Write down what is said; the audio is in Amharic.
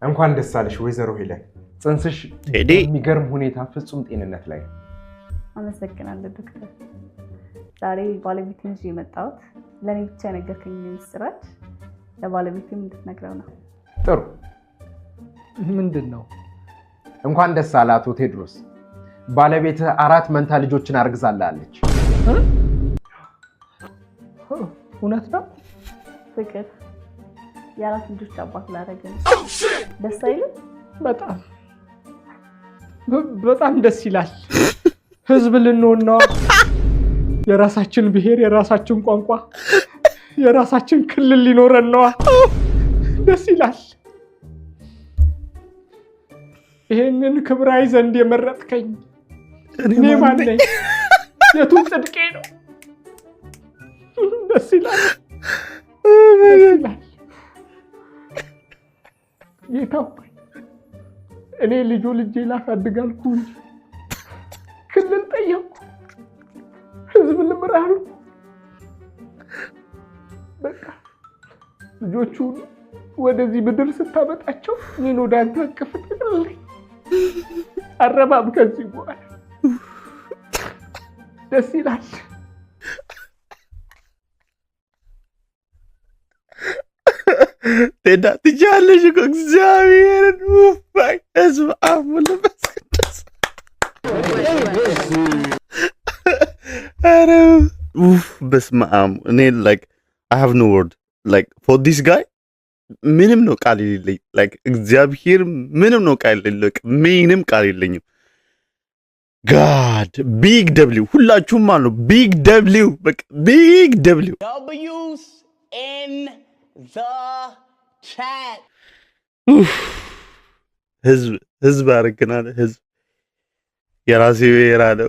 እንኳን ደስ አለሽ ወይዘሮ ሄለን፣ ጽንስሽ ቴዲ። በሚገርም ሁኔታ ፍጹም ጤንነት ላይ ነው። አመሰግናለሁ ዶክተር። ዛሬ ባለቤቴን ይዤ የመጣሁት ለእኔ ብቻ የነገርከኝ የምስራች ለባለቤቴም እንድትነግረው ነው። ጥሩ። ምንድን ነው? እንኳን ደስ አለህ አቶ ቴድሮስ፣ ባለቤትህ አራት መንታ ልጆችን አርግዛላለች። እውነት ነው? ፍቅር፣ የአራት ልጆች አባት ላደረገ ነው። ደስ አይልም? በጣም በጣም ደስ ይላል። ህዝብ ልንሆን ነዋ። የራሳችን ብሔር፣ የራሳችን ቋንቋ፣ የራሳችን ክልል ሊኖረን ነዋ። ደስ ይላል። ይሄንን ክብራይ ዘንድ የመረጥከኝ እኔ ማን ነኝ? የቱ ጽድቄ ነው? ደስ ይላል፣ ደስ ይላል። ጌታ ሆይ፣ እኔ ልጁ ልጄ ላሳድግ አልኩ እንጂ ክልል ጠየቅኩ፣ ህዝብ ልምራ አልኩ። በቃ ልጆቹን ወደዚህ ምድር ስታመጣቸው እኔን ወደ አንተ እቅፍ ጠቅልለኝ። አረባም ከዚህ በኋላ። ደስ ይላል። ቴዳ ትችያለሽ እኮ፣ እግዚአብሔርን ህዝብ አብ ወወልድ ወመንፈስ ቅዱስ። ኧረ ኡፍ፣ በስመ አብ። እኔ like I have no word like for this guy። ምንም ነው ቃል የሌለኝ። Like እግዚአብሔር፣ ምንም ነው ቃል የሌለኝ፣ ምንም ቃል የለኝም። God, big W። ሁላችሁም አሉ big W፣ በቃ big W። W's in the chat. ህዝብ ህዝብ አድርገናል። ህዝብ የራሴ ብሔር አለ።